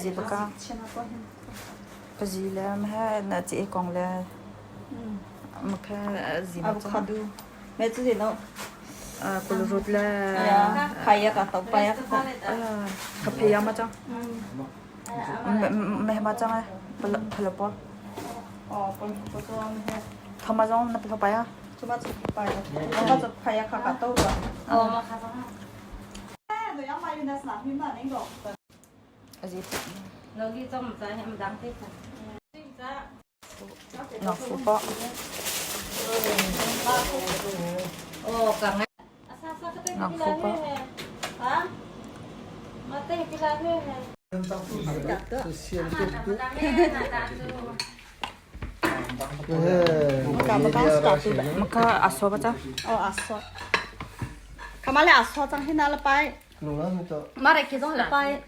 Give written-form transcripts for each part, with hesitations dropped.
Zibaka. Pazi le mhe na chi kong le mkha zi ma Avocado. Me chu no. Kulurut le Phaya ka tau paya ka. Ka phaya ma chang. Me ma chang ai. Phalapor. Oh, pol ko to me. Thama jong na phala paya. Chuma chu paya. Chuma chu phaya kha ka tau ba. Oh, ma kha sa. 都要买那啥，你买那个。 Na fu pa. Na fu pa. Maka aso ba cha? Oh, aso. Kamale aso chang hina la pai. Mare ke zong la pai.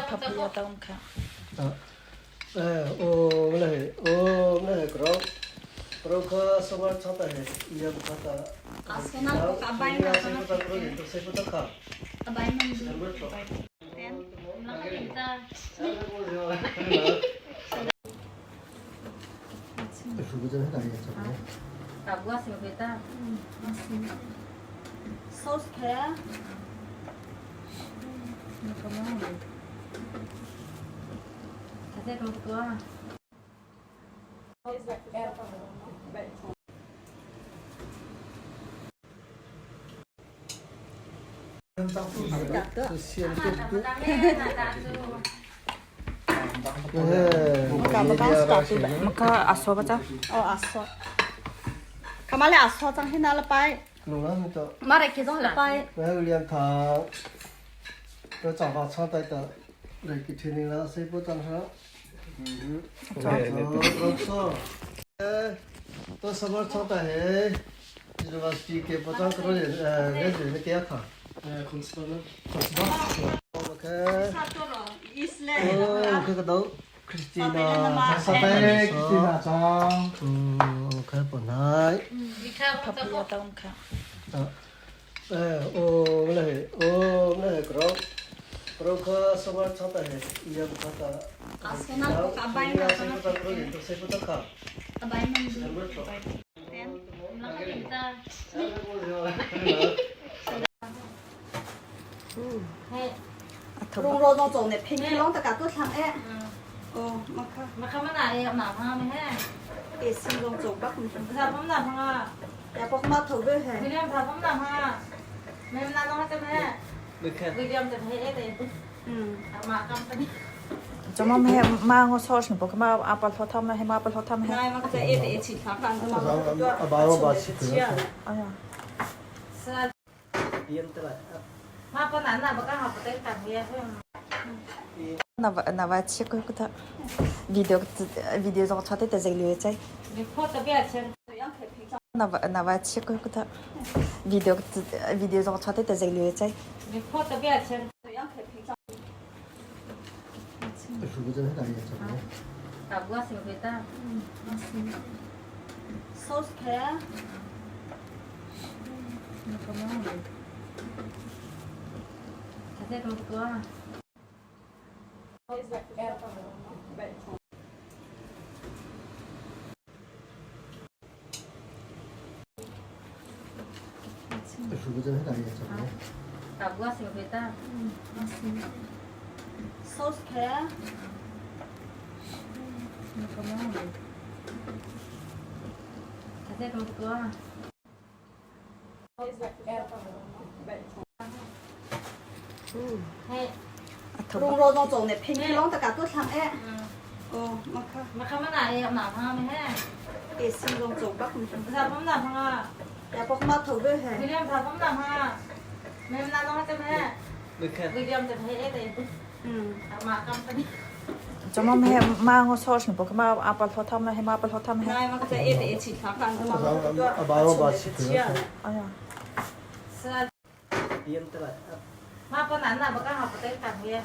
Papaya taung kha. Sauce kha. Maka aso ba cha? Oh, aso. Kamale aso chang hina la pai. Mare ke zong la pai. Papaya taung kha. Rung ro dong zong ne ping long ta ka tu thang e. Oh, maka. E sim dong zong bak mi. Ya pok ma tho be he. Chama me ma ngo sauce ni po ma apal tho tham na he ma apal tho tham he. Nai ma ka e te e chi thang kan ma. Aya. Na va na va chi ko ko ta video video zong cha te te zai liu chai. Na va na va chi ko ko ta video video zong cha te te zai liu chai. Sauce kha. Sauce kha. Rung ro dong zong ne ping long ta ka tu thang e. Oh, maka. E sim dong zong bak mi. Ya pok ma tho be he. 怎么没妈我操什么不嘛阿爸说他们还妈爸说他们还。哎呀。 Ma pa na na baka ha pa tay tang ye.